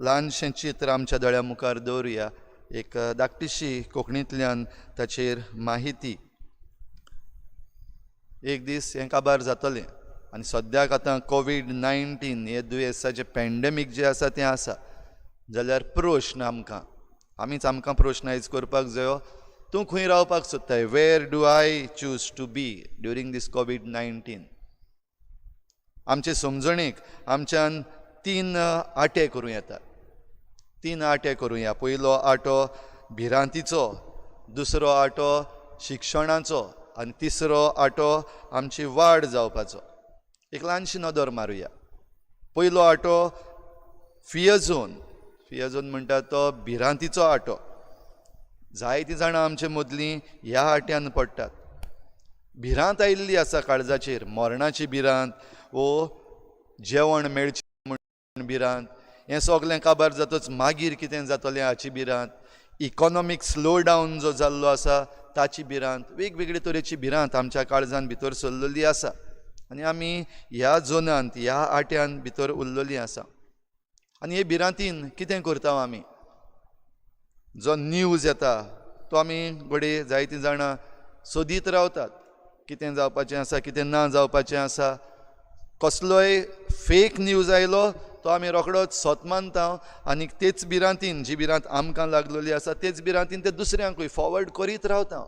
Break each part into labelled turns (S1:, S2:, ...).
S1: ल्हानशें चित्र आमच्या दोळ्या मुखार दवरुया, एक धाकटीशी कोंकणींतल्यान ताचेर माहिती. एक दीस हें काबार जातलें आनी सद्याक आतां कोवीड-19 हे दुयेंसाचें पॅन्डेमीक जें आसा तें आसा. जाल्यार प्रश्न आमकां, आमीच आमकां प्रश्न आयज करपाक जायो, तूं खंय रावपाक सोदताय? Where do I choose to be during this COVID-19? आमचे समजणेक आमच्यान तीन आटे करूं येता, तीन आटे करुया. पयलो आटो भिरांतीचो, दुसरो आटो शिक्षणाचो आनी तिसरो आटो आमची वाड जावपाचो. एक ल्हानशी नदर मारुया. पयलो आटो फियर झोन. फियर झोन म्हणटा तो भिरांतीचो आटो. जायतीं जाणां आमचे मदलीं ह्या आट्यान पडटात. भिरांत आयिल्ली आसा काळजाचेर, मरणाची भिरांत वो जेवण मेळचें म्हूण भिरांत, हें सगलें काबार जातच मागीर कितें जातलें हाची भिरांत, इकॉनॉमीक स्लो डावन जो जाल्लो आसा ताची भिरांत, वेगवेगळे तरेची भिरांत आमच्या काळजान भितर सरलेली आसा आनी आमी ह्या झोनांत, ह्या आट्यान भितर उरलेली आसा. आनी हे भिरांतीन कितें करता आमी? जो न्यूज येता तो आमी घडये जायतीं जाणां सोदीत रावतात, कितें जावपाचें आसा, कितें ना जावपाचें आसा. कसलोय फेक न्यूज आयलो तो आमी रोखडोच सत मानता आनी तेच भिरांतीन, जी भिरांत आमकां लागलेली आसा तेच भिरांतीन ते दुसऱ्यांकूय फॉवर्ड करीत रावता.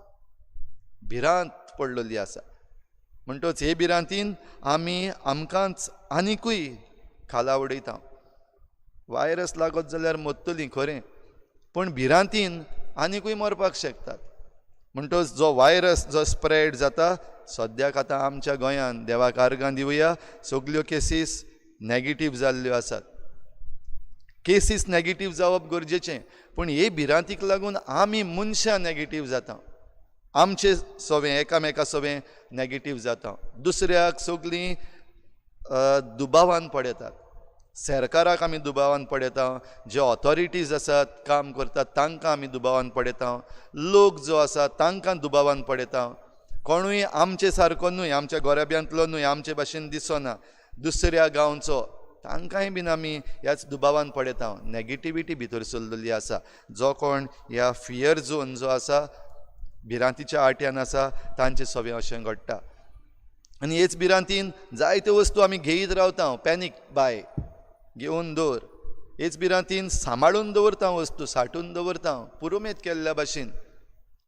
S1: भिरांत पडलेली आसा. म्हणटच हे भिरांतीन आमी आमकांच आनिकूय खाला उडयता. वायरस लागत जाल्यार मरतली खरें, पूण भिरांतीन आनिकूय मरपाक शकतात. म्हणटच जो वायरस जो स्प्रेड जाता सद्याक आतां आमच्या गोंयान, देवाक आर्गां दिवया, सगल्यो केसीस नॅगेटीव जाल्ल्यो आसात. केसीस नॅगेटीव जावप गरजेचें, पूण हे भिरांतीक लागून आमी मनशां नॅगेटीव जाता, आमचे सवें एकामेका सवें नॅगेटीव जाता, दुसऱ्याक सगलीं दुबावान पडयतात. सरकाराक आमी दुबावान पडयता, जे ऑथॉरिटीज आसात काम करतात तांकां आमी दुबावान पडयता, लोक जो आसा तांकां दुबावान पडयता. कोणूय आमचे सारको न्हय, आमच्या गोराब्यांतलो न्हय, आमचे भाशेन दिसना, दुसऱ्या गांवचो, तांकांय बीन आमी ह्याच दुबावान पडयता. नॅगेटिविटी भितर सरलेली आसा. जो कोण ह्या फियर झोन जो आसा, भिरांतीच्या आट्यान आसा, तांचे सवें अशें घडटा. आनी हेच भिरांतीन जायत्यो वस्तू आमी घेयत रावता, पॅनीक बाय घेवन दवर. हेच भिरांतीन सांबाळून दवरता वस्तू, साठून दवरता पुरुमेत केल्ल्या भाशेन,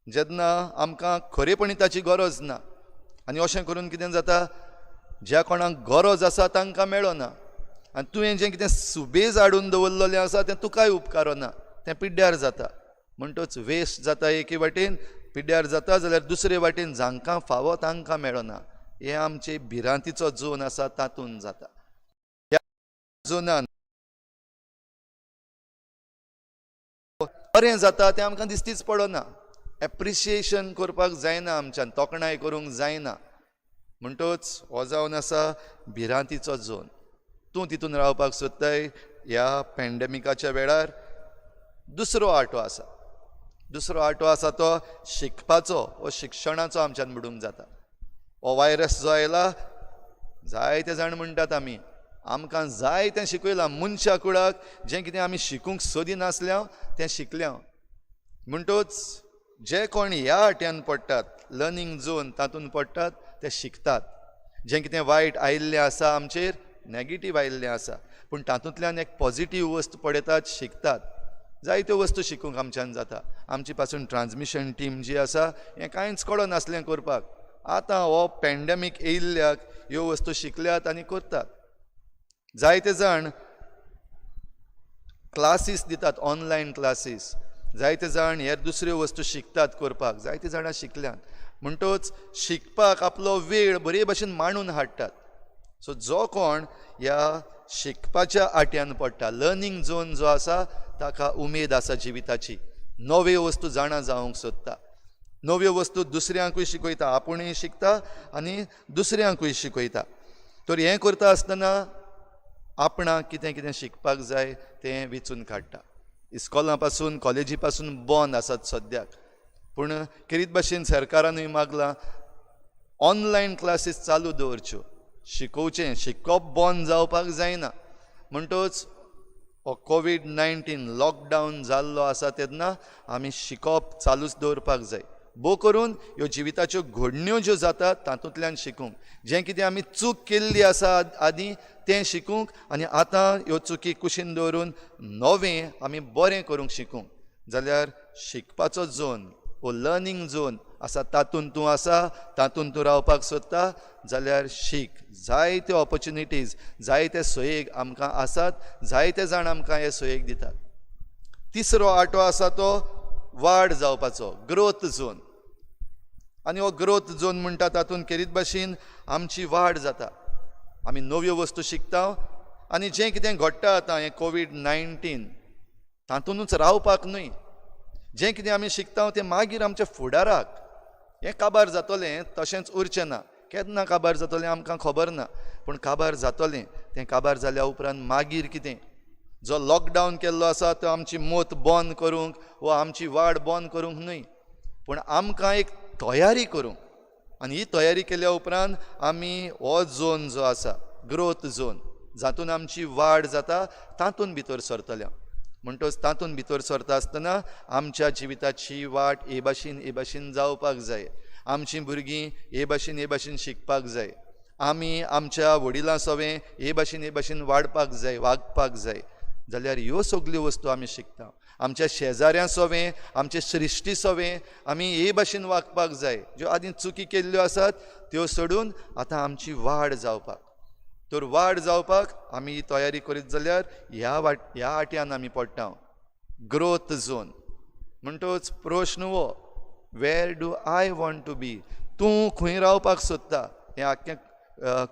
S1: जेन्ना आमकां खरेपणी ताची गरज ना. आनी अशें करून कितें जाता, ज्या कोणाक गरज आसा तांकां मेळना आनी तुवें जें कितें सुबेज हाडून दवरलेलें आसा तें तुकाय उपकारना, तें पिड्ड्यार जाता. म्हणटच वेस्ट जाता एके वाटेन, पिड्ड्यार जाता जाल्यार दुसरे वाटेन जांकां फावो तांकां मेळना. हें आमचे भिरांतीचो झोन आसा तातूंत जाता. ह्या झोनान बरें जाता तें आमकां दिसतीच पडना, एप्रिशिएशन करपाक जायना, आमच्यान तोखणाय करूंक जायना. म्हणटच हो जावन आसा भिरांतीचो झोन. तूं तितून रावपाक सोदताय ह्या पॅन्डेमिकाच्या वेळार. दुसरो आटो आसा, दुसरो आटो आसा तो शिकपाचो, हो शिक्षणाचो आमच्यान म्हणूंक जाता. हो वायरस जो आयला, जायते जाण म्हणटात आमी आमकां जाय तें शिकयलां, मनशा कुळाक जें कितें आमी शिकूंक सोदिनासल्या तें शिकल्या. म्हणटच जे कोण ह्या आट्यान पडटात, लर्नींग झोन तातूंत पडटात, ते शिकतात. जें कितें वायट आयिल्लें आसा आमचेर, नॅगेटीव आयिल्लें आसा, पूण तातूंतल्यान एक पॉजिटीव वस्त पळयतात, शिकतात. जायत्यो वस्तू शिकूंक आमच्यान जाता. आमची पासून ट्रान्समिशन टीम जी आसा हें कांयच कळनासलें करपाक. आतां हो पॅन्डेमीक येयल्ल्याक ह्यो वस्तू शिकल्यात आनी करतात. जायते जाण क्लासीस दितात, ऑनलायन क्लासीस. जायते जाण हेर दुसऱ्यो वस्तू शिकतात करपाक, जायते जाणां शिकल्यात. म्हणटच शिकपाक आपलो वेळ बरे भशेन मांडून हाडटात. सो जो कोण ह्या शिकपाच्या आट्यान पडटा, लर्नींग झोन जो आसा, ताका उमेद आसा जिविताची, नव्यो वस्तू जाणा जावंक सोदता, नव्यो वस्तू दुसऱ्यांकूय शिकयता, आपुणूय शिकता आनी दुसऱ्यांकूय शिकयता. तर हें करता आसतना आपणाक कितें कितें शिकपाक जाय तें विचून काडटा. इस्कॉलां पासून कॉलेजी पासून बंद आसात सद्याक, पूण खेरीत भाशेन सरकारानूय मागलां ऑनलायन क्लासीस चालू दवरच्यो, शिकोवचें, शिकप बंद जावपाक जायना. म्हणटच हो कोवीड-19 लॉकडावन जाल्लो आसा तेन्ना आमी शिकप चालूच दवरपाक जाय. भोव करून ह्यो जिविताच्यो घडण्यो ज्यो जातात तातूंतल्यान शिकूंक, जें कितें आमी चूक केल्ली आसा आदीं तें शिकूंक आनी आतां ह्यो चुकी कुशीन दवरून नवें आमी बरें करूंक शिकूंक जाल्यार शिकपाचो झोन वो लर्नींग झोन आसा तातूंत तूं आसा, तातूंत तूं रावपाक सोदता जाल्यार शीक. जायत्यो ऑपोर्चुनिटीज, जायते सोयेक आमकां आसात, जायते जाण आमकां हे सोयेक दितात. तिसरो आटो आसा तो वाड जावपाचो, ग्रोथ झोन. आनी हो ग्रोथ झोन म्हणटा तातूंत केरीत भाशेन आमची वाड जाता, आमी नव्यो वस्तू शिकता आनी जें कितें घडटा आतां हें कोवीड-19 तातूंतच रावपाक न्हय, जें कितें आमी शिकता तें मागीर आमच्या फुडाराक हें काबार जातलें, तशेंच उरचें ना. केन्ना काबार जातलें आमकां खबर ना, पूण काबार जातलें. तें काबार जाल्या उपरांत मागीर कितें, जो लॉकडावन केल्लो आसा तो आमची मोत बंद करूंक वा आमची वाड बंद करूंक न्हय, पूण आमकां एक तयारी करूंक. आनी ही तयारी केल्या उपरांत आमी हो झोन जो आसा ग्रोथ झोन, जातून आमची वाड जाता तातूंत भितर सरतल्या. म्हणटच तातूंत भितर सरता आसतना आमच्या जिविताची वाट हे भाशेन हे भाशेन जावपाक जाय. आमचीं भुरगीं हे भाशेन हे भाशेन शिकपाक जाय. आमी आमच्या वडिलां सवें हे भाशेन हे भाशेन वाडपाक जाय, वागपाक जाय. जाल्यार ह्यो सगल्यो वस्तू आमी शिकता. आमच्या शेजाऱ्यां सवें, आमचे सृश्टी सवें आमी हे भाशेन वागपाक जाय. ज्यो आदीं चुकी केल्ल्यो आसात त्यो सोडून आतां आमची वाड जावपाक, तर वाड जावपाक आमी ही तयारी करीत जाल्यार ह्या आट्यान आमी पडटा, ग्रोथ झोन. म्हणटच प्रश्न हो, where do I want to be? तूं खंय रावपाक सोदता? हें आख्खें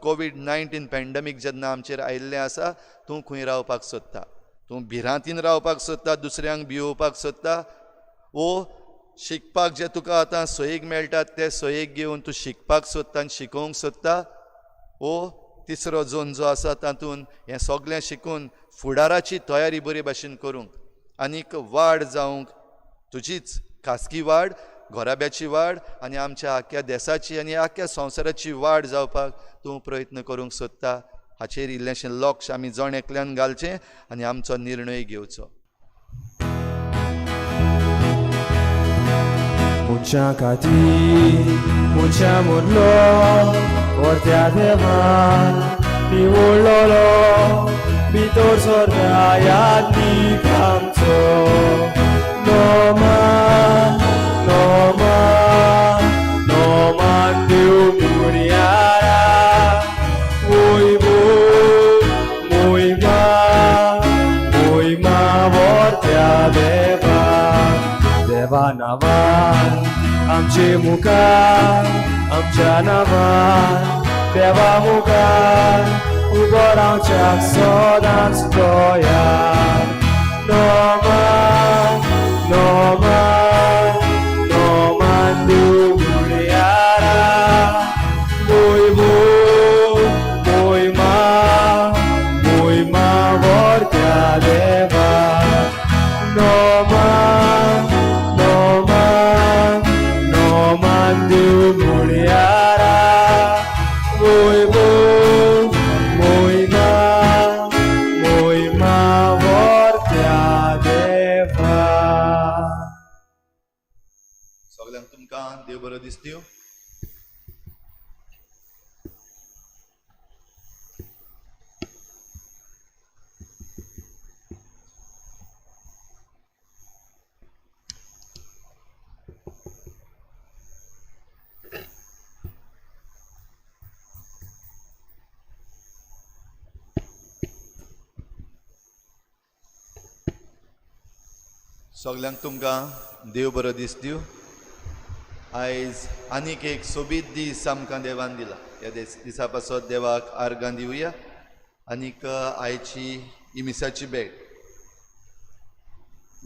S1: कोवीड-19 पॅन्डमीक जेन्ना आमचेर आयिल्लें आसा, तूं खंय रावपाक सोदता? तूं भिरांतीन रावपाक सोदता, दुसऱ्यांक भियोवपाक सोदता, वो शिकपाक जे तुका आतां सोयीक मेळटात ते सोयीक घेवन तूं शिकपाक सोदता आनी शिकोवंक सोदता, वो तिसरो झोन जो आसा तातूंत हें सगळें शिकून फुडाराची तयारी बरे भाशेन करूंक आनीक वाड जावंक, तुजीच खासगी वाड, घराब्याची वाड आनी आमच्या आख्ख्या देसाची आनी आख्ख्या संवसाराची वाड जावपाक तूं प्रयत्न करूंक सोदता. हाचेर इल्लेंशें लक्ष आमी जण एकल्यान घालचें आनी आमचो निर्णय घेवचो.
S2: मनशां खातीर मनशां मदलो व्हरत्या देवान निवडलेलो भितर सरता यादीक आमचो. नोमान नोमान नोमान देव मुर्यारा मोयमो मोयमा मोयमा व्हरत्या देवा. देवा नांवान आमचे मुखार, आमच्या नांवान देवा मुखार उबो रावच्याक सदांच तयार. नोमान नोमान नोमान देव मुर्यारा मोयमो मोयमा मोयमा व्हरत्या देवा. नोमान नोमान नोमान देव मुर्यारा मोयमो मोयमा मोयमा व्हरत्या देवा.
S1: सगल्यांक तुमकां देव बरो दिसत्यो. सगल्यांक तुमकां देव बरो दीस दिवं. आयज आनीक एक सोबीत दीस आमकां देवान दिला. ह्या दिसा पासत देवाक आर्गां दिवया. आनीक आयची इमिसाची भेट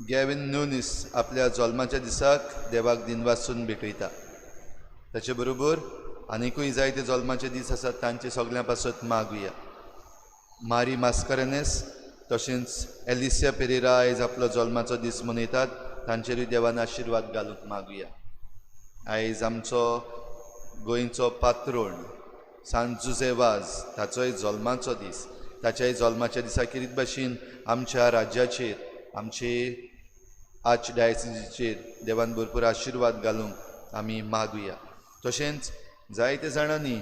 S1: गॅविन न्यूनीस आपल्या जल्माच्या दिसाक देवाक दिनवासून भेटयता. ताचे बरोबर आनिकूय जायते जल्माचे दीस आसात तांचे सगल्यां पासत मागुया. मारी मास्करेनेस तशेंच एलिसिया पेरेरा आयज आपलो जल्माचो दीस मनयतात, तांचेरूय देवान आशिर्वाद घालूंक मागुया. आयज आमचो गोंयचो पात्रोण सांत जुजे वाज ताचोय जल्माचो दीस. ताच्याय जल्माच्या दिसा किरीत भाशेन आमच्या राज्याचेर, आमचे आर्च डायसिचेर देवान भरपूर आशिर्वाद घालूंक आमी मागुया. तशेंच जायते जाणांनी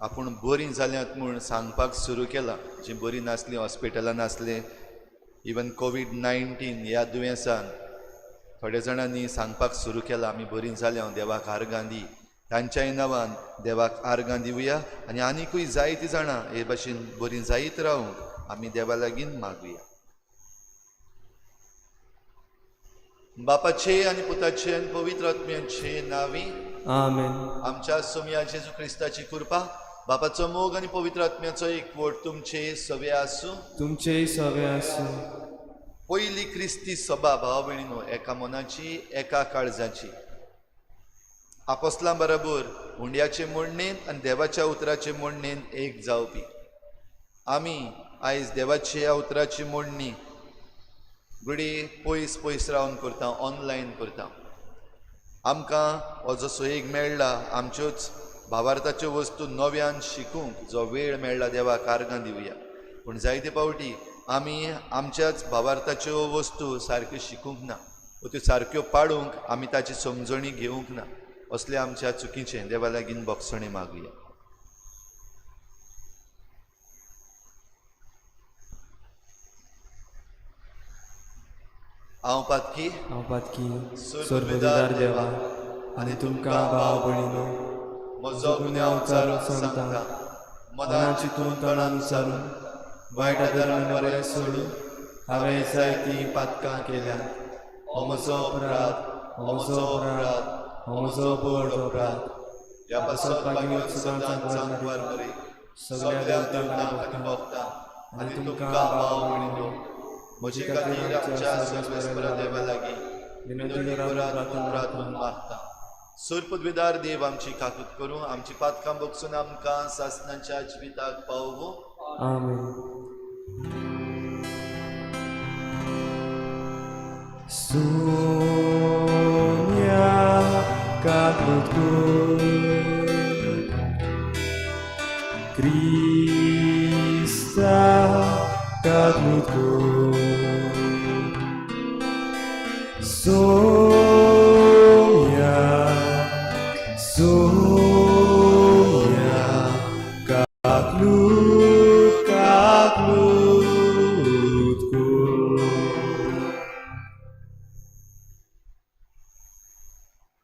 S1: आपूण बरीं जाल्यांत म्हूण सांगपाक सुरू केलां, जीं बरीं नासलीं, हॉस्पिटलान आसलें, इवन कोवीड-19 ह्या दुयेंसान थोड्या जाणांनी सांगपाक सुरू केलां आमी बरीं जाल्या, देवाक आर्गां दी. तांच्याय नांवान देवाक आर्गां दिवया आनी आनिकूय जायतीं जाणां हे भाशेन बरीं जायत रावूंक आमी देवा लागीं मागुया. बापाचे आनी पुताचे आनी पवित्र आत्म्याचे नांवी
S2: आमेन.
S1: आमच्या सोमया जेजू क्रिस्ताची कृपा, बापाचो मोग आनी पवित्र आत्म्याचो एकवट तुमचे सवे आसूं,
S2: तुमचेय सवे आसूं.
S1: पयली क्रिस्ती सभा भाव भयणीनो एका मनाची एका काळजाची, आपोसलां बरोबर हुंड्याचे मोडणेन आनी देवाच्या उतराचे मोडणेन एक जावपी. आमी आयज देवाच्या ह्या उतराची मोडणी घडये पयस पयस रावन करता, ऑनलायन करता. आमकां हो जो सोयीक मेळ्ळा आमच्योच भावार्थाच्यो वस्तू नव्यान शिकूंक जो वेळ मेळ्ळा देवाक आर्गां दिवया. पूण जायते फावटी आमी आमच्याच भावार्थाच्यो वस्तू सारक्यो शिकूंक ना वो त्यो सारक्यो पाडूंक आमी ताची समजणी घेवंक ना. असले आमच्या चुकीचें देवा लागीं भोगसणें मागुया. हांव पातकी,
S2: हांव पातकी, सर्वदार देवा आनी तुमकां भाव भयणीनो
S1: म्हजो गुन्यांव चारून सांगता,
S2: मनान चिंतून तणान विचारून वायट आदरान बरें सोडून हांवें जायतीं पातकां केल्यांत.
S1: हो म्हजो अपराध, हो म्हजो अपराध,
S2: हो म्हजो व्हड अपराध.
S1: ह्या पासत भाग्यवत सदांच सांगवार मरे
S2: सगळ्या
S1: सगळ्या
S2: देवतांक
S1: देवतांक आनी भोगता आनी तुमकां भाव भयणीनो म्हजे खातीर आमच्या सर्वेस्परा देवा लागीं विनंती करात म्हूण प्रार्थून मागता. सुरपदवेदार देव आमची काकूत करूं, आमची पातकां बगसून आमकां सासणाच्या जिविताक पावोवं.
S2: आमेन. Sonia kaklutku Krista kaklutku Sonia, Sonia kaklut kaklutku.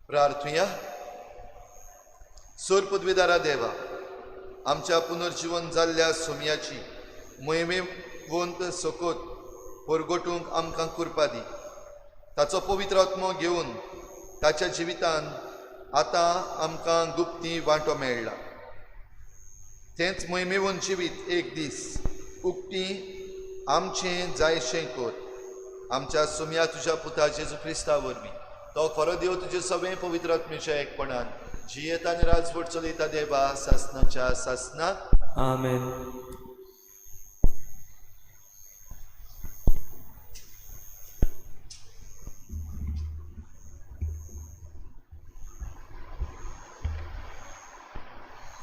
S1: प्रार्थुया. सोरपदवेदारा देवा, आमच्या पुनर्जीवन जाल्ल्या सोमयाची मोहिमेवंत सोकोत परगटूंक आमकां कृपा दी. ताचो पवित्र आत्मो घेवन ताच्या जिवितान आतां आमकां गुप्ती वांटो मेळ्ळा. तेंच मोहिमेवंत जिवीत एक दीस उक्ती आमचें जायशें कर. आमच्या सोमया तुज्या पुता जेजू क्रिस्ता वरवीं, तो खरो देव तुजे सगळें पवित्र आत्म्याच्या एकपणान जियेता आनी राजवट चलयता देवा सासनाच्या सासनाक.
S2: आमेन.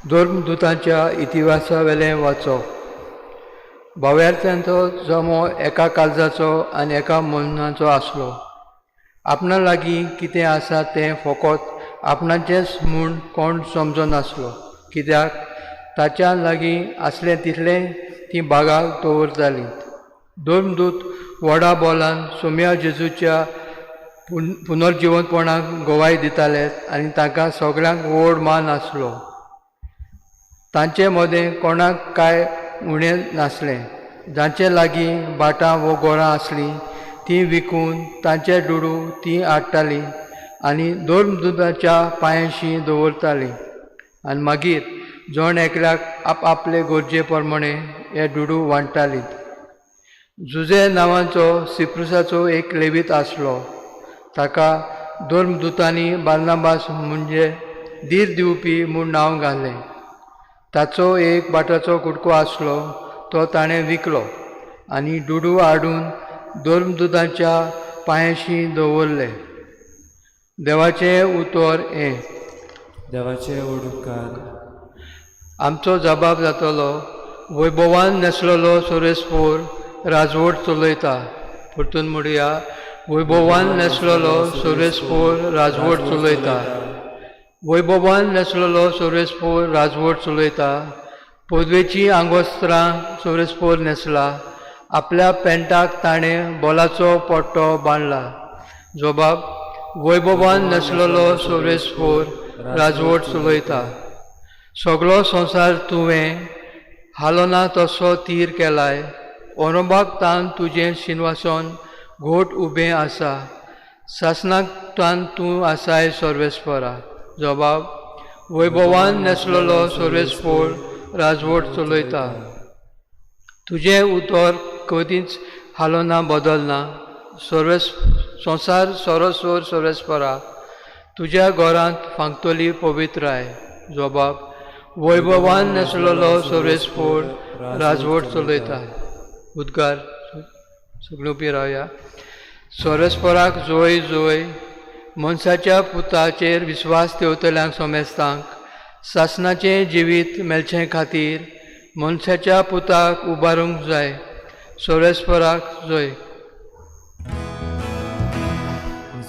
S3: धर्मदुतांच्या इतिहासावेलें वाचप. भाव्यार्थ्यांचो जमो एका काळजाचो आनी एका मनाचो आसलो. आपणा लागीं कितें आसा तें फकत आपणाचेंच म्हूण कोण समजनासलो, कित्याक ताच्या लागीं आसलें तितलें तीं बागाक दवरतालीं. धर्मदूत व्हडा बोलान सोम्या जेजूच्या पुनर्जिवंतपणाक गवाय दिताले आनी तांकां सगळ्यांक व्हड मान आसलो. तांचे मदें कोणाक कांय उणें नासलें. जांचे लागीं भाटां वो गोरां आसलीं तीं विकून तांचे दुडू तीं हाडटालीं आनी धर्मदुताच्या पांयांशी दवरतालीं आनी मागीर जण एकल्याक आपआपले गरजे प्रमाणे हे दुडू वांट्टालीं. जुजे नांवाचो सिप्रुसाचो एक लेवीत आसलो. ताका धर्मदुतांनी बार्नाबास म्हणजे धीर दिवपी म्हूण नांव घालें. ताचो एक भाटाचो कुडको आसलो, तो ताणें विकलो आनी दुडू हाडून धर्मदुतांच्या पांयांशी दवरले. देवाचें उतर हें.
S2: देवाचे व्हड उपकार.
S3: आमचो जबाब जातलो, वैभवान नेसलेलो सोरेस्पोर राजवट चलयता. परतून म्हणुया, वैभवान नेसलेलो सोरेस्पोर राजवट चलयता. वैभवान नेसलेलो सोरेस्पोर राजवट चलयता. पदवेचीं आंगवस्त्रां सोरेस्पोर न्हेसला. आपल्या पेंटाक ताणें बोलाचो पट्टो बांदला. जोबाब, वैभवान नेसलेलो सोरेस्पोर राजवट चलयता. सगलो संवसार तुवें हालोना तसो तीर केलाय. ओरोबाक तान तुजें शिनवासन घोट उबें आसा. सासणाक तान तूं आसाय सर्वेस्परा. जबाब, वैभवान नेसलेलो सर्वेस्पोर राजवट चलयता. तुजें उतर कदींच हालोना बदलना. सर्वेस संवसार सरोसर सर्वेस्परा तुज्या घरांत फांकतली पवित्राय. जबाब, वैभवान नेसलेलो सर्वेस्पोर राजवट चलयता. उद्गार, सगळ्यो उबी रावया. सर्वेस्पराक जोय जोय. मनशाच्या पुताचेर विस्वास ठेवतल्यांक समेस्तांक सासणाचें जिवीत मेळचे खातीर मनशाच्या पुताक उबारूंक जाय. सर्वेस्पराक जोय.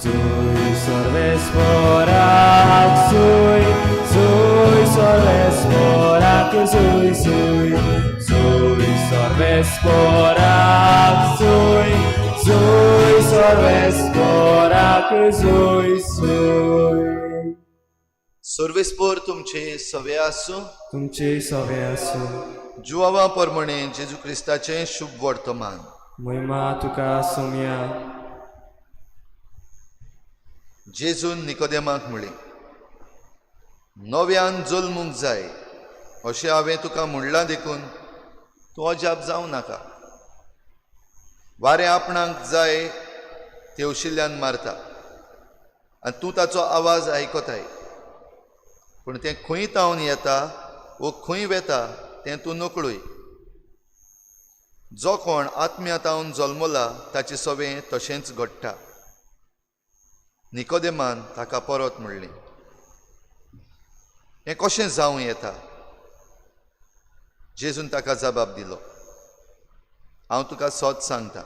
S2: जोय सर्वेस्पराक जोय, जोय सर्वेस्पराक जोय जोय, जोय सर्वेस्पराक जोय, जोय सर्वेस्पराक जोय जोय.
S1: सर्वेस्पोर तुमचे सवे आसूं.
S2: तुमचे सवे आसूं.
S1: जुवावा प्रमाणे जेजू क्रिस्ताचें शुभ वर्तमान.
S2: महिमा तुका सोम्या.
S1: जेजून निकोदेमाक म्हणलें, नव्यान जल्मूंक जाय अशें हांवें तुका म्हणलां देखून तूं अजाप जावं नाका. वारें आपणाक जाय तेवशिल्ल्यान मारता आनी तूं ताचो आवाज आयकताय, पूण तें खंय तावन येता वो खंय वेता तें तूं नकळूय. जो कोण आत्म्या तावन जल्मला ताचें सवें तशेंच घडटा. निकोदेमान ताका परत म्हणलें, हें कशें जावं येता? जेजून ताका जबाब दिलो, हांव तुका सत सांगता,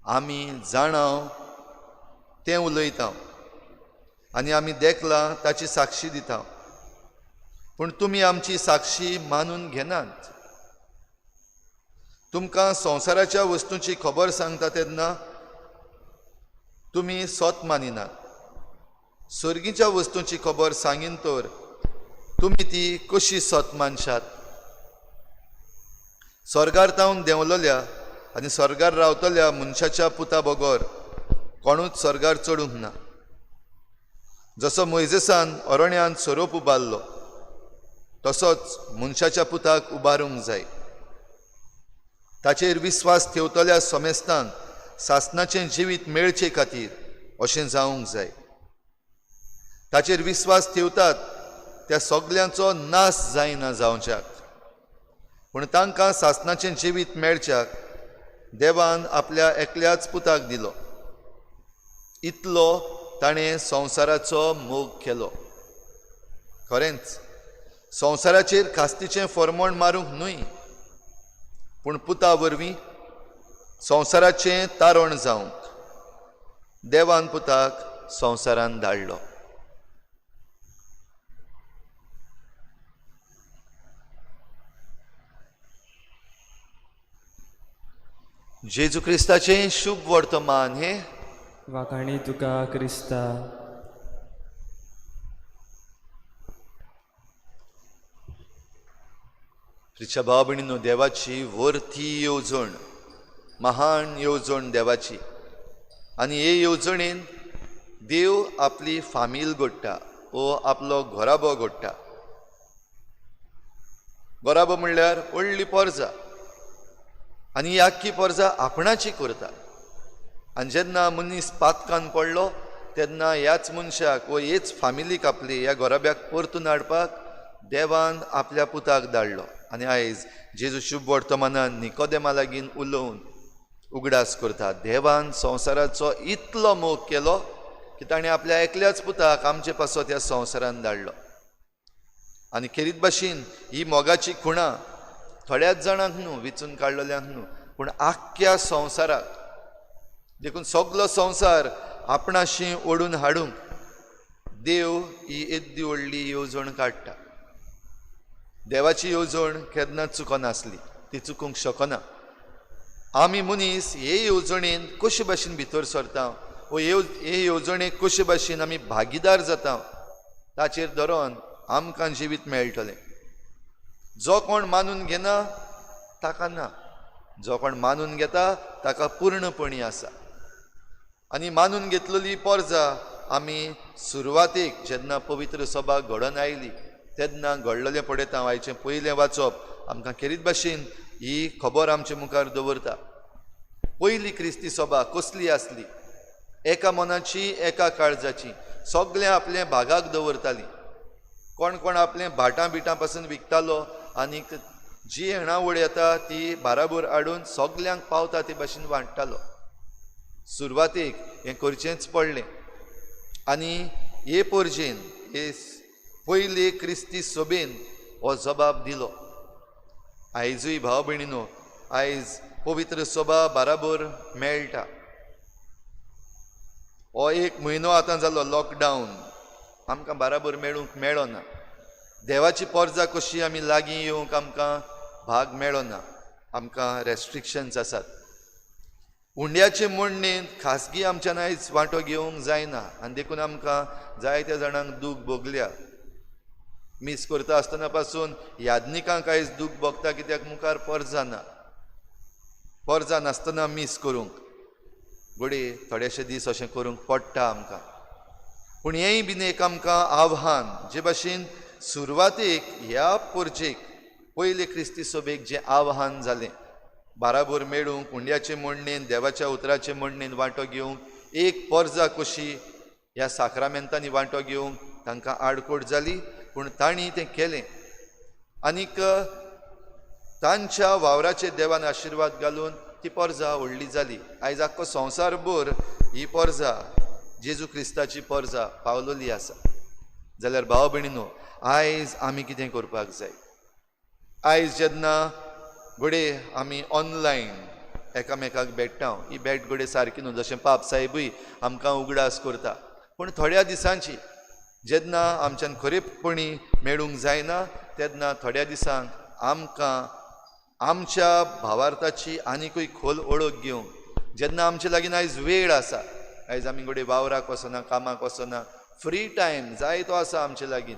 S1: आमी जाणाव तें उलयता आनी आमी देखलां ताची साक्षी दिता, पूण तुमी आमची साक्षी मानून घेनात. तुमकां संवसाराच्या वस्तूंची खबर सांगता तेन्ना तुमी सत मानिनात. सर्गीच्या वस्तूंची खबर सांगीन तर तुमी ती कशी सत मानशात? स्वर्गार तावन देंवलोल्या आनी स्वर्गार रावतल्या मनशाच्या पुता बगर कोणूच स्वर्गार चडूंक ना. जसो मोयजेसान अरण्यांत सोरोप उबारलो तसोच मनशाच्या पुताक उबारूंक जाय. ताचेर विस्वास ठेवतल्या समेस्तांक सासणाचें जिवीत मेळचे खातीर अशें जावंक जाय. ताचेर विस्वास ठेवतात त्या सगल्यांचो नाश जायना जावच्याक, पूण तांकां सासणाचें जिवीत मेळच्याक देवान आपल्या एकल्याच पुताक दिलो. इतलो ताणें संवसाराचो मोग केलो. खरेंच संवसाराचेर खास्तीचें फॉर्मोण मारूंक न्हय, पूण पुता वरवीं संवसाराचें तारण जावंक देवान पुताक संवसारान धाडलो. जेजू क्रिस्ताचें शुभ वर्तमान हें.
S2: वाखाणी तुका क्रिस्ता.
S1: प्रिच्या भाव भयणींनो, देवाची वरती येवजण, महान येवजण देवाची, आनी हे येवजणेन देव आपली फामील घडटा वो आपलो घराबो घडटा. घराबो म्हणल्यार व्हडली पोरजा, आनी ही आख्खी पोरजा आपणाची करता. आनी जेन्ना मनीस पातकान पडलो तेन्ना ह्याच मनशाक वो हेच फामिलीक आपली ह्या घराब्याक परतून हाडपाक देवान आपल्या पुताक धाडलो. आनी आयज जेजू शुभ वर्तमानान निकोदेमा लागीं उलोवन उगडास करता, देवान संवसाराचो इतलो मोग केलो की ताणें आपल्या एकल्याच पुताक आमचे पासत ह्या संवसारान धाडलो. आनी खेरीत भाशेन ही मोगाची खुणा थोड्याच जाणांक न्हू, विचून काडलेल्यांक न्हू, पूण आख्ख्या संवसाराक. देखून सगलो संवसार आपणाशी ओडून हाडूंक देव ही येद्दी व्हडली येवजण काडटा. देवाची येवजण केन्नाच चुकनासली, ती चुकूंक शकना. आमी मनीस हे येवजणेन कशे भाशेन भितर सरता वो हे येवजणेक कशे भाशेन आमी भागीदार जाता ताचेर धरून आमकां जिवीत मेळटलें. जो कोण मानून घेना ताका ना, जो कोण मानून घेता ताका पूर्णपणी आसा. आनी मानून घेतलेली पोरजा आमी सुरवातेक जेन्ना पवित्र सभा घडोवन आयली तेन्ना घडलेलें पळयता. आयचें पयलें वाचप आमकां खेरीत भाशेन ही खबर आमचे मुखार दवरता. पयली क्रिस्ती सभा कसली आसली? एका मनाची एका काळजाची, सगळें आपलें भागाक दवरताली. कोण कोण आपलें भाटां बिटां पासून विकतालो आनीक जी येणावळ येता ती बाराबर हाडून सगल्यांक पावता ते भाशेन वांट्टालो. सुरवातेक हें करचेंच पडलें. आनी हे पोरजेन हे पयले क्रिस्ती सभेन हो जबाब दिलो. आयजूय भाव भयणीनो आयज पवित्र सभा बाराबर मेळटा. हो एक म्हयनो आतां जालो लॉकडावन, आमकां बाराबर मेळूंक मेळना. देवाची पोरजा कशी आमी लागीं येवंक आमकां भाग मेळना, आमकां रेस्ट्रिक्शन्स आसात. हुंड्याचे मोडणेंत खासगी आमच्यान आयज वांटो घेवंक जायना आनी देखून आमकां जायत्या जाणांक दूख भोगल्या. मीस करता आसतना पासून याज्ञिकांक आयज दूख भोगता, कित्याक मुखार पोरजा ना, पोरजा नासतना मीस करूंक घडये थोडेशे दीस अशें करूंक पडटा आमकां. पूण हेंय बीन एक आमकां आव्हान, जे भाशेन सुरवातेक ह्या पोरजेक पयले क्रिस्ती सभेक जें आव्हान जालें बाराबर मेळूंक, हुंड्याचे मोडणेन देवाच्या उतराचे मोडणेन वांटो घेवंक, एक पोरजा कशी ह्या साक्रामेंतांनी वांटो घेवंक तांकां आडकोट जाली, पूण तांणी तें केलें. आनीक तांच्या वावराचेर देवान आशिर्वाद घालून ती पोरजा व्हडली जाली. आयज आख्खो संवसारभर ही पोरजा जेजू क्रिस्ताची पोरजा पावलोली आसा. जाल्यार भाव भयणीनो आयज आमी कितें करपाक जाय? आयज जेन्ना घडये आमी ऑनलायन एकामेकाक भेट्टा, ही भेट घडये सारकी न्हू, जशें पाप साहेबूय आमकां उगडास करता, पूण थोड्या दिसांची जेन्ना आमच्यान खरेपणी मेळूंक जायना तेन्ना थोड्या दिसांक आमकां आमच्या भावार्थाची आनिकूय खोल ओळख घेवंक, जेन्ना आमचे लागीं आयज वेळ आसा, आयज आमी घडये वावराक वचना, कामाक वचना, फ्री टायम जाय तो आसा आमचे लागीं,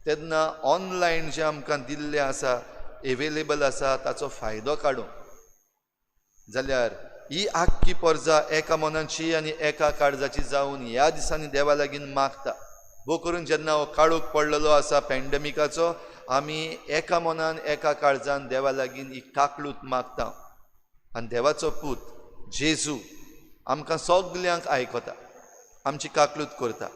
S1: तेन्ना ऑनलायन जें आमकां दिल्लें आसा, एवेलेबल आसा, ताचो फायदो काडूंक जाल्यार ही आख्खी पोरजा एका मनाची आनी एका काळजाची जावन ह्या दिसांनी देवा लागीं मागता. भोव करून जेन्ना हो काळोख पडलेलो आसा पॅन्डेमिकाचो, आमी एका मनान एका काळजान देवा लागीं ही काकळूत मागता. आनी देवाचो पूत जेजू आमकां सगल्यांक आयकता, आमची काकळूत करता.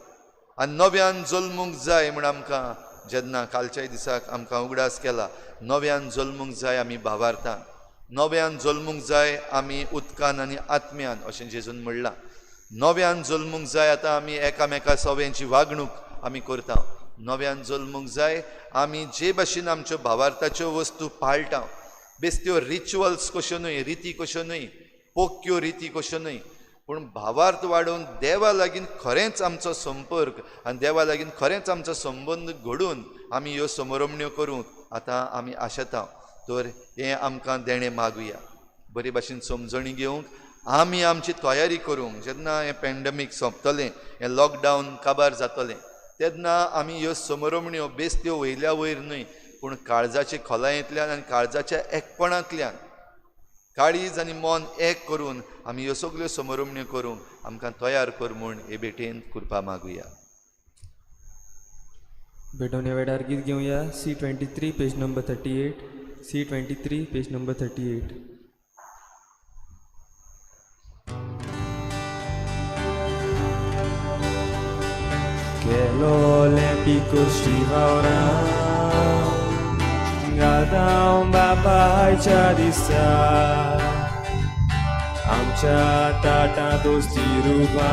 S1: आनी नव्यान जल्मूंक जाय म्हूण आमकां जेन्ना कालच्याय दिसाक आमकां उगडास केला, नव्यान जल्मूंक जाय आमी भावार्थान, नव्यान जल्मूंक जाय आमी उदकान आनी आत्म्यान, अशें जेजून म्हणलां. नव्यान जल्मूंक जाय आतां आमी एकामेका सव्यांची वागणूक आमी करता. नव्यान जल्मूंक जाय आमी जे भाशेन आमच्यो भावार्थाच्यो वस्तू पाळटा, बेस्त्यो रिच्युअल्स कश्यो न्हय, रिती कश्यो न्हय, पोक्यो रिती कश्यो न्हय, पूण भावार्थ वाडोवन देवा लागीं खरेंच आमचो संपर्क आनी देवा लागीं खरेंच आमचो संबंद घडून आमी ह्यो समरमण्यो करूंक आतां आमी आशेता. तर हें आमकां देणें मागुया, बरे भाशेन समजणी घेवंक आमी आमची तयारी करूंक. जेन्ना हें पॅन्डेमीक सोंपतलें, हें लॉकडावन काबार जातलें, तेन्ना आमी ह्यो समरमण्यो बेस्त्यो वयल्या वयर न्हय, पूण काळजाचे खोलायेंतल्यान आनी काळजाच्या एकपणांतल्यान काळीज आनी मन एक करून आमी ह्यो सगल्यो समरमण्यो करूंक आमकां तयार कर म्हूण हे भेटेन कृपा मागुया.
S2: भेटवणे वेळार गीत घेवया. C 23 page number 38, C 23 page number 38. केलोलें पिकोश्टी वावरां घालता बापायच्या दिसा, आमच्या ताटां दोस्ती रुपा,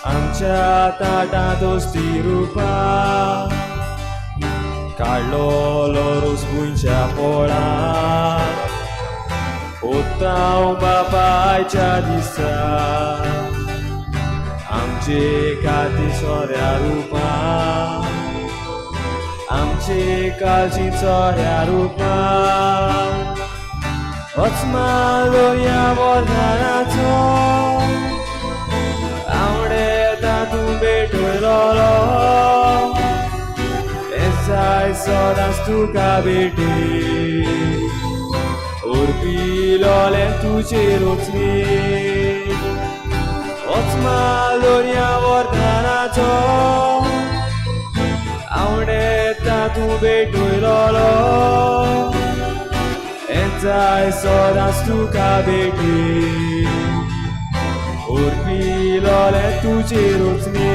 S2: आमच्या ताटां दोस्ती रुपा. काडलोलो रोस भुंयच्या पोळां ओतांव बापायच्या दिसा आमचे खातीर सोऱ्या रुपान आमचे काळजी चोऱ्या रुपान वचमालो ह्या वरदानाचो आवडेता तूं भेटयलोलो जाय सदांच तुका भेटी उरपिलोलें तुजेर वचनी वचमालो ह्या वरदानाचो आवडेता तूं भेटयलोलो जाय सदांच तुका भेटी उरपिलोलें तुजेर वचनी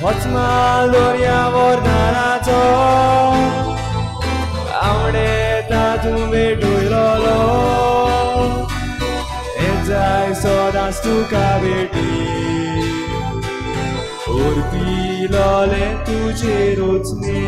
S2: वचमालो ह्या वरदानाचो आवडेता तूं भेटयलोलो जाय सदांच तुका भेटी उरपिलोलें तुजेर वचनी.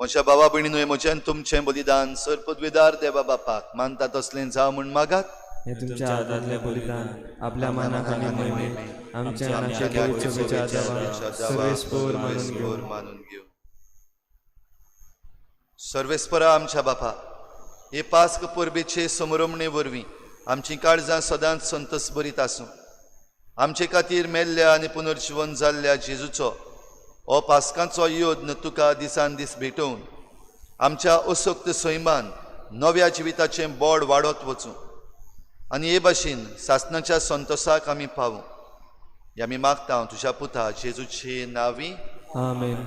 S1: म्हज्या बाबा भयणीनो, म्हजें तुमचें बलिदान सरपदवेदार देवा बापाक मानता तसलें जावं म्हूण मागात.
S2: हे तुमच्या हातांतलें बलिदान आपल्या मनाक आनी मोहिमेक आमच्या आनी पवित्र सभेच्या देवान सर्वेस्पोर मानून घेवं.
S1: मानून घेवं. सर्वेस्परा आमच्या बापा, हे पास्क परबेचे समरमणे वरवीं आमचीं काळजां सदांच संतोस भरीत आसूं. आमचे खातीर मेल्ल्या आनी पुनर्जिवन जाल्ल्या जेजूचो हो पास्कांचो यत्न तुका दिसान दीस भेटोवन आमच्या असक्त सैमान नव्या जिविताचें बोड वाडत वचूं आनी हे भाशेन सासणाच्या संतोसाक आमी पावूं. हे आमी मागता तुज्या पुता जेजूचे नांवी,
S2: आमेन.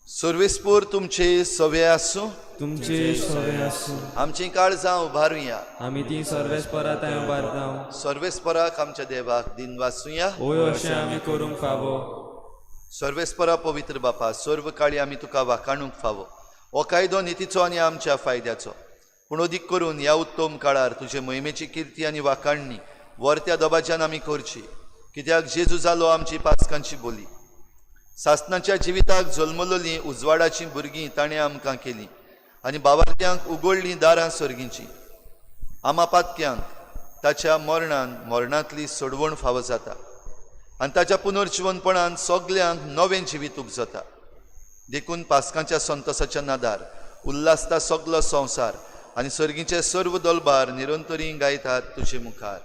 S1: सर्वेस्पोर तुमचे सवे आसूं.
S2: तुमचे सवे आसूं.
S1: आमचीं काळजां उबारुया.
S2: आमी ती सर्वेस्परा थंय उबारता.
S1: सर्वेस्पराक आमच्या देवाक दिनवासुया.
S2: होय, अशें आमी करूंक फावो.
S1: सर्वेस्परा पवित्र बापा, सर्व काळी आमी तुका वाखाणूंक फावो. हो कायदो नितीचो आनी आमच्या फायद्याचो, पूण अदीक करून ह्या उत्तम काळार तुजे मोहिमेची किर्ती आनी वाखाणणी वर्त्या दबाज्यान आमी करची, कित्याक जेजू जालो आमची पास्कांची बोली. सासणाच्या जिविताक जल्मलोलीं उजवाडाचीं भुरगीं ताणें आमकां केलीं आनी बाबार्त्यांक उगडलीं दारां सर्गींचीं. आमा पातक्यांक ताच्या मरणान मरणांतली सोडवण फावो जाता आनी ताच्या पुनर्जिवनपणान सगल्यांक नवें जिवीत उपजता. देखून पास्कांच्या संतोसाच्या नादार उल्हासता सगलो संवसार आनी सर्गीचे सर्व दलबार निरंतरी गायतात तुजे मुखार.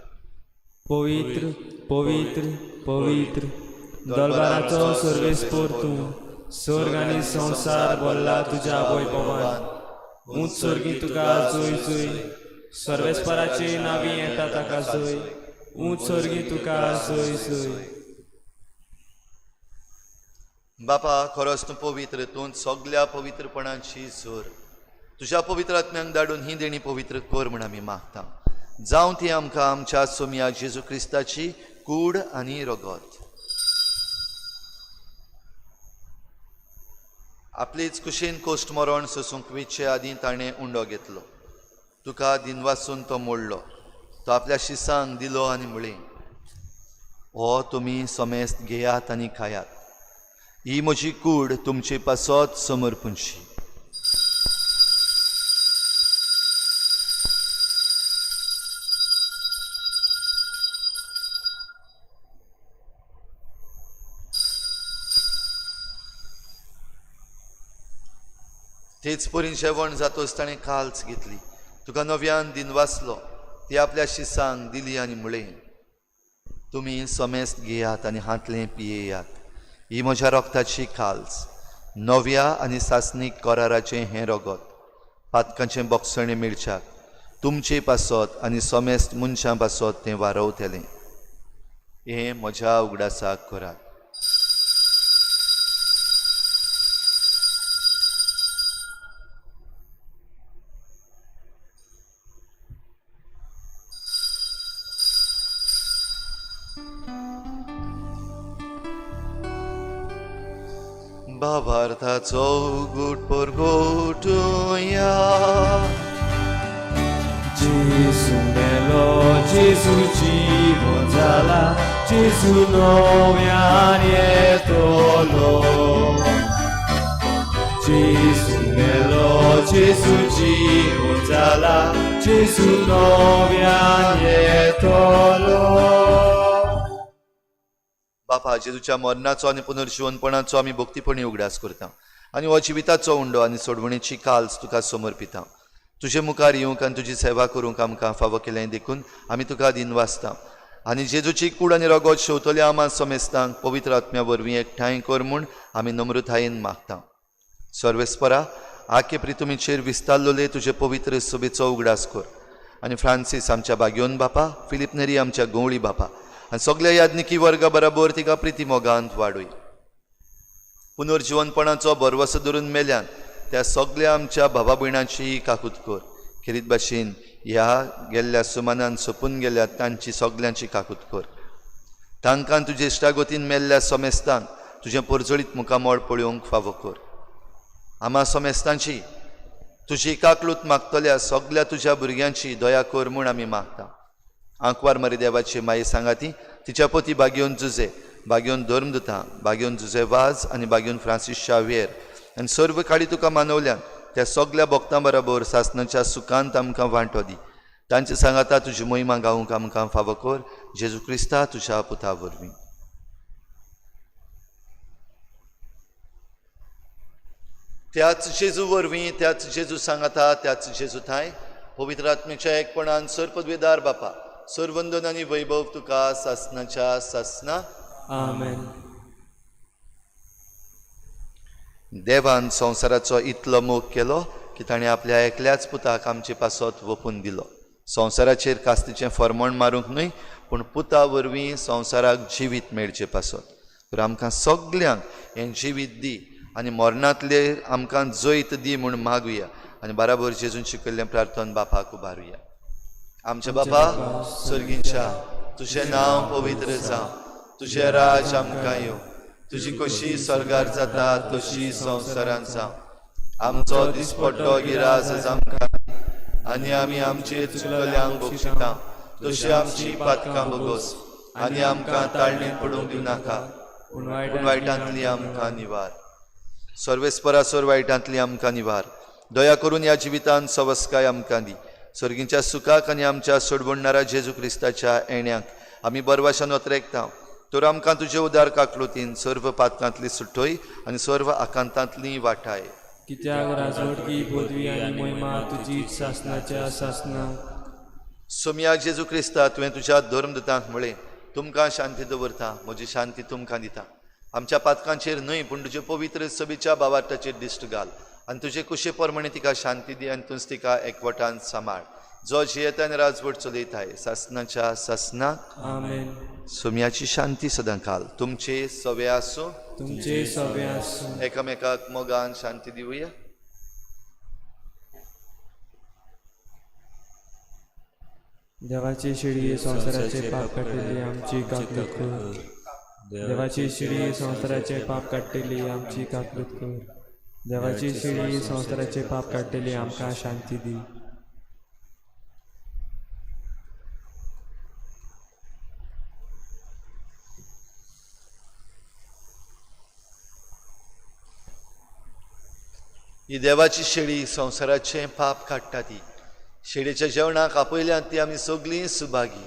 S2: पवित्र पवित्र पवित्र दलबाराचो सर्वेस्पोर तूं, स्वर्ग आनी संवसार भरला तुज्या वैभवान. ऊंच स्वर्गी तुका जोय जोय, सर्वेस्पराचे नावी येता ताका जोय. ऊंच स्वर्गी तुका जोय जोय.
S1: बापा, खरोच तूं पवित्र, तूं सगल्या पवित्रपणाची जोर. तुज्या पवित्र आत्म्यांक धाडून ही देणी पवित्र कर म्हूण आमी मागता. जावं ती आमकां आमच्या सोमया जेजू क्रिस्ताची कूड आनी रगत. आपलेच कुशीन कोश्ट मरण सोसूंक वेचे आदीं ताणें उंडो घेतलो, तुका दिनवासून तो मोडलो, तो आपल्या शिसांक दिलो आनी म्हळें, हो तुमी समेस्त घेयात आनी खायात, ही म्हजी कूड तुमचे पासत समर्पूंची. तेच परी जेवण जातोच ताणें काल्च घेतली, तुका नव्यान दिनवासलो, ती आपल्या शिसांक दिली आनी म्हळें, तुमी समेस्त घेयात आनी हांतलें पियेयात, ही म्हज्या रगताची काल्च, नव्या आनी सासणीक कराराचें हें रगत, पातकांचें बोगसणें मेळच्याक तुमचे पासत आनी समेस्त मनशां पासत तें वारवतलें. हें म्हज्या उगडासाक करात. भावार्थाचो गुट परगोटुया.
S2: जेजू मेलो, जेजू जिवन जाला, जेजू नव्यान येतलो. जेजू मेलो, जेजू जिवून जाला, जेजू नव्यान येतलो.
S1: बापा, जेजूच्या मरणाचो आनी पुनर्जिवनपणाचो आमी भक्तीपणी उगडास करता आनी हो जिविताचो उंडो आनी सोडवणेची काल्स तुका समर्पिता. तुजे मुखार येवंक आनी तुजी सेवा करूंक आमकां फावो केलें देखून आमी तुका दिनवासता आनी जेजूची कूड आनी रगत शेवतल्या आमा समेस्तांक पवित्र आत्म्या वरवीं एकठांय कर म्हूण आमी नम्रतायेन मागता. सर्वेस्परा, आखे प्रितुमीचेर विस्तारलोले तुजे पवित्र सभेचो उगडास कर आनी फ्रांसीस आमच्या बागयोन बापा, फिलीप नेरी आमच्या गवळी बापा आनी सगल्या याज्ञिकी वर्गा बराबर तिका प्रिती मोगांत वाडय. पुनर्जिवनपणाचो भरवसो धरून मेल्यान त्या सगल्या आमच्या भावा भयणांची काकूत कर. खेरीत भाशेन ह्या गेल्ल्या सुमानान सोंपून गेल्या तांची सगल्यांची काकूत कर. तांकां तुजे इश्टागतीन मेल्ल्या समेस्तांक तुजें परजळीत मुखामळ पळोवंक फावो कर. आमा समेस्तांची तुजी काकलूत मागतल्या सगल्या तुज्या भुरग्यांची दया कर म्हूण आमी मागता. आंकवार मरे देवाची माई सांगाती तिच्या पती बागयोन जुजे, बागयोन धर्मदुता, बागयोन जुजे वाज आनी बागयोन फ्रांसीस शाव्येर आनी सर्व काळी तुका मानवल्यान त्या सगल्या भक्तां बराबर सासणाच्या सुखांत आमकां वांटो दी. तांचे सांगाता तुजी महिमा गावंक आमकां फावो कर, जेजू क्रिस्ता तुज्या पुता वरवीं. त्याच जेजू वरवीं, त्याच जेजू सांगाता, त्याच जेजू थांय पवित्र आत्म्याच्या एकपणान सर्पद्वेदार बापा, सर्वंदन आनी वैभव तुका सासणाच्या सासना.
S2: आमेन.
S1: देवान संवसाराचो इतलो मोग केलो की ताणें आपल्या एकल्याच पुताक आमचे पासत वपून दिलो. संवसाराचेर कास्तीचें फरमण मारूंक न्हय, पूण पुता वरवीं संवसाराक जिवीत मेळचे पासत. तर आमकां सगल्यांक हें जिवीत दी आनी मरणांतले आमकां जैत दी म्हूण मागुया आनी बराबर जेजून शिकयल्लें प्रार्थन बापाक उबारुया. आमच्या बापा सर्गींच्या, तुजें नांव पवित्र जावं, तुजें राज आमकां येवं, तुजी कशी स्वर्गार जाता तशी संवसारांत जावं. आमचो दिसपट्टो गिरास आमकां आनी आमी आमचे चुकल्यांक बक्षिता तशी आमची पातकां भोगोस आनी आमकां ताळणेंत पडूंक दिवं नाका, पूण वायटांतली आमकां निवार. सर्वेस्परा सर वायटांतली आमकां निवार. दया करून ह्या जिवितांत सवस्काय आमकां दी. सर्गींच्या सुखाक आनी आमच्या सोडवणणारा जेजू क्रिस्ताच्या येण्याक आमी बरवाशान ओतरेकता. तर आमकां तुजे उदार काकलुतीन सर्व पातकांतली सुटोय आनी सर्व आकांतांतली वाटाय.
S2: कित्याक राजवटकी पदवी आनी महिमा तुजी सासणाच्या सासना.
S1: सोमया जेजू क्रिस्ता, तुवें तुज्या धर्मदूतांक म्हळें, तुमकां शांती दवरता, म्हजी शांती तुमकां दिता. आमच्या पातकांचेर न्हय, पूण तुजे पवित्र सभेच्या बावार्थाचेर दिश्ट घाल आनी तुजे कुशे प्रमाणे तिका शांती दी आनी तूंच तिका एकवटान सांबाळ, जो जियेता आनी राजवट चलयताय सासणाच्या सासना.
S2: आमेन.
S1: सोम्याची शांती सदां काल तुमचे सवे आसूं,
S2: तुमचे सवे आसूं.
S1: एकामेकाक मोगान शांती दिवया.
S2: देवाची शिडी संवसाराचे पाप काडटली आमची काकलूत कर. देवाची शिडी संवसाराचे पाप काडटली आमची काकलूत कर. देवाची शिडी संवसाराचे पाप काडटली आमकां शांती दी.
S1: ही देवाची शेळी संवसाराचें पाप काडटा ती शेळीच्या जेवणाक आपयल्यात ती आमी सगळीं सुभागी.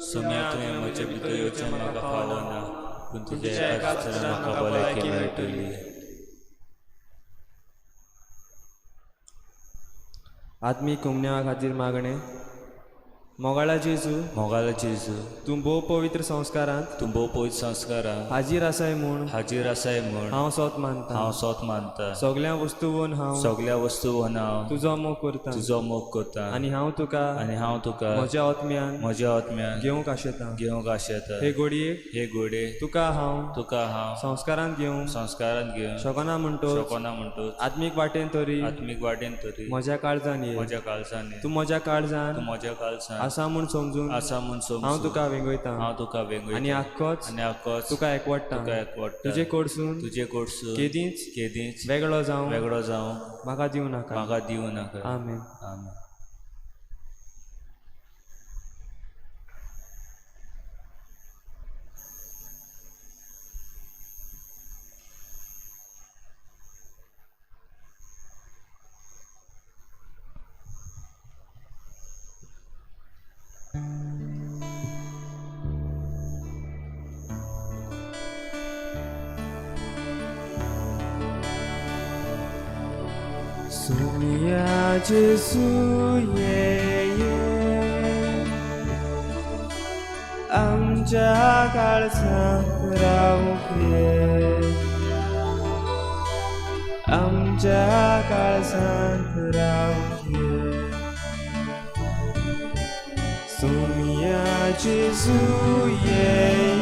S4: सोम्या, तुवें म्हजे भितर येवचें म्हाका फावो ना, पूण तुज्या एकाच उतरान म्हाका भलायकी मेळटली.
S2: आत्मीक उमण्या खातीर मागणें. मोगाळा जेजू,
S4: मोगाळा जेजू,
S2: तूं भोव पवित्र संस्कारांत,
S4: तूं भोव पवित्र संस्कारांत
S2: हाजीर आसाय म्हूण,
S4: हाजीर आसाय म्हूण
S2: हांव सोत मानता,
S4: हांव सोत मानता.
S2: सगल्या वस्तूवन हांव,
S4: सगल्या वस्तूवन हांव
S2: तुजो मोग करता,
S4: तुजो मोग करता.
S2: आनी हांव तुका,
S4: आनी हांव तुका
S2: म्हज्या आत्म्यान,
S4: म्हज्या आत्म्यान
S2: घेवंक आशेता,
S4: घेवंक आशेता.
S2: हे घोडयेक,
S4: हे घोडये
S2: तुका हांव,
S4: तुका हांव
S2: संस्कारांत घेवंक,
S4: संस्कारांत घेवंक
S2: शकना म्हणटोच,
S4: शकना म्हणटोच,
S2: आत्मीक वाटेन तरी,
S4: आत्मीक वाटेन तरी
S2: म्हज्या काळजान ये,
S4: म्हज्या काळजान ये.
S2: तूं म्हज्या काळजान,
S4: तूं म्हज्या काळजान
S2: आसा म्हूण समजून,
S4: आसा म्हूण समजून
S2: हांव तुका वेंगयता,
S4: हांव तुका वेंगयता.
S2: आनी आख्खोच,
S4: आनी आख्खोच
S2: तुका एकवटता,
S4: तुका एकवटता.
S2: तुजे कडसून,
S4: तुजे कडसून
S2: केदींच,
S4: केदींच
S2: वेगळो जावं,
S4: वेगळो जावं
S2: म्हाका दिवं नाका,
S4: म्हाका दिवं नाका.
S2: आमेन.
S4: आमेन.
S2: सोमिया जेजू ये ये, आमच्या काळजांत रावूंक ये, आमच्या काळजांत रावूंक ये. सोमिया जेजू ये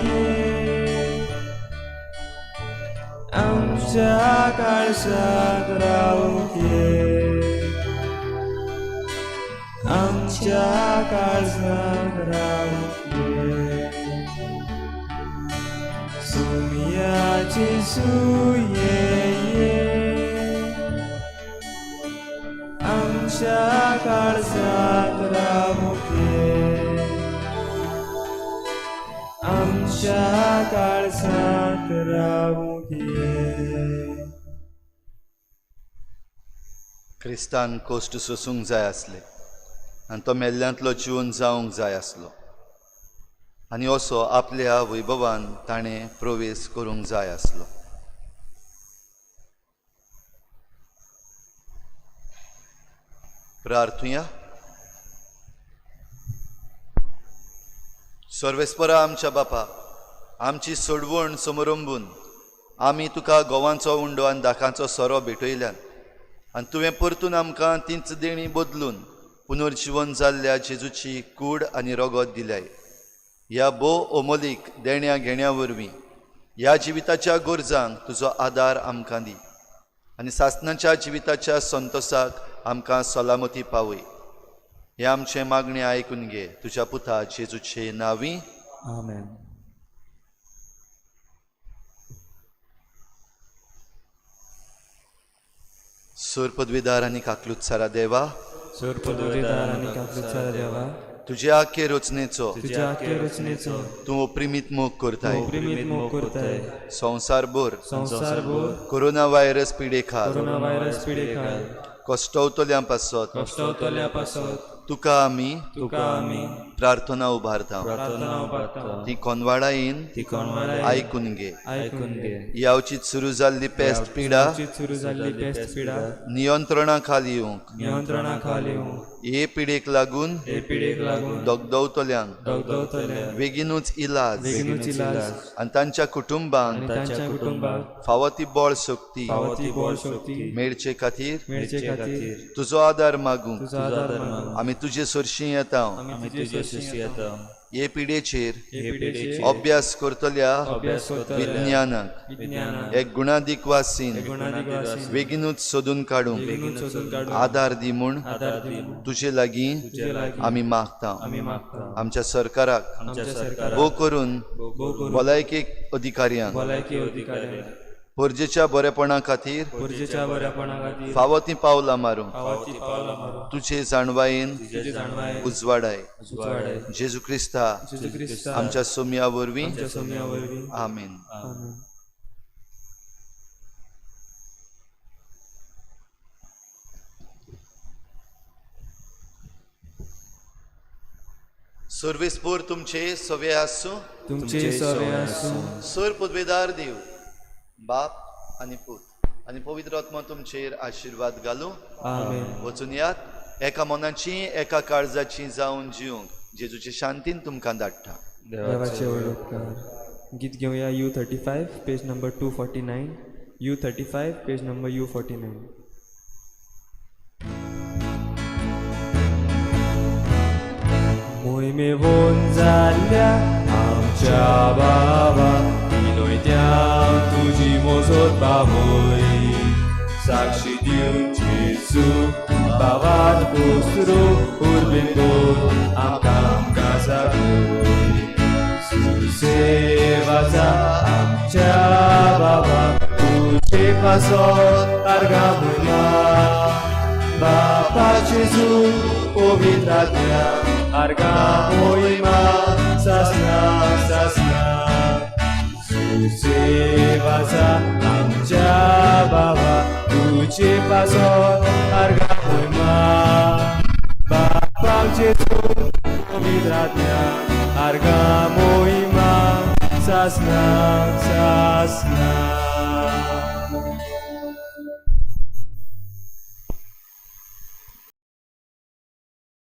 S2: ये, आमच्या काळजांत रावूंक ये, आमच्या काळजांत रावूंक ये. सोमिया जेजू ये ये, आमच्या काळजांत रावूंक ये, आमच्या काळजांत रावूंक ये.
S1: क्रिस्तान कोश्ट सोसूंक जाय आसले आनी तो मेल्ल्यांतलो जिवन जावंक जाय आसलो आनी असो आपल्या वैभवान ताणें प्रवेश करूंक जाय आसलो. प्रार्थुया. सर्वेस्परा आमच्या बापा, आमची सोडवण समरंबून आमी तुका गोवांचो उंडो आनी दाकांचो सोरो भेटयल्यान आनी तुवें परतून आमकां तींच देणी बदलून पुनर्जिवन जाल्ल्या जेजूची कूड आनी रगत दिल्याय. ह्या भोव अमोलीक देण्या घेण्या वरवीं ह्या जिविताच्या गरजांक तुजो आदार आमकां दी आनी सासणाच्या जिविताच्या संतोसाक आमकां सलामती पावय. हें आमचें मागणें आयकून घे तुज्या पुता जेजूचे नांवी.
S2: आमेन.
S1: सोर पदवीदार आनी काकलूत सारा देवा,
S2: सोर पदवीदार आनी काकलुतसारा देवा,
S1: तुज्या आखे रचनेचो
S2: तुज्या आखे रचनेचो
S1: तूं ओप्रिमीत मोग करताय.
S2: ओप्रिमीत मोग करताय.
S1: संवसारभर
S2: संवसारभर
S1: कोरोना व्हायरस पिडेखाल
S2: कोरोना व्हायरस पिडेखाल
S1: कश्टवतल्यां पासत
S2: कश्टवतल्या पासत
S1: तुका आमी प्रार्थना उबारता. ती कोनवाडायेन आयकून घे. यावचीत सुरू जाल्ली पेस्ट पिडा नियंत्रणा खाल येवंक, हे पिडेक लागून दगदवतल्यांक बेगीनूच इलाज आनी तांच्या कुटुंबांक फावो ती बळ शक्ती मेळचे खातीर तुजो आदार मागूंक आमी तुजे सरशीं येता. हे पिडेचेर अभ्यास करतल्या विज्ञानाक एक गुणादीक वासीन बेगीनूच सोदून काडूंक आदार दी म्हूण तुजे लागीं आमी मागता. आमच्या सरकाराक भोव करून भलायकी अधिकाऱ्यांक परजेच्या बरेपणा खातीर फावो तीं पावलां मारूंक तुजे जाणवायेन उजवाडाय. जेजू क्रिस्ता आमच्या सोम्या वरवीं. आमेन. सर्वेस्पोर तुमचे सवे आसूं.
S2: तुमचे सवे आसूं.
S1: सर पदवेदार देव बाप आनी पूत आनी पवित्र आत्मा तुमचेर आशिर्वाद घालूं.
S2: आमेन.
S1: वचून यात एका मनाची एका काळजाची जावन जिवंक जेजूचे शांतीन तुमकां धाडटा.
S2: देवाचे व्हड उपकार. गीत घेवया U35 page number 249. U35 page number U49. मोहिमेवोन जाल्ल्या आमच्या बाबा विनोयत्या तुजी मोजोत बाबोय, साक्षी दिवन जेजू बाबात पोसरो उर्बेन गोर आमकां आमकां जागोय. सुसेवाचा आमच्या बाबा तुजे पासत आर्गां मोहिमा, बापा जेजू पवित्र आत्म्या आर्गां मोहिमा सासना सासना. सुसेवाचा आमच्या बाबा तुजे पासत आर्गां मोहिमा, बापा जेजू पवित्र आत्म्या आर्गां मोहिमा सासना सासना.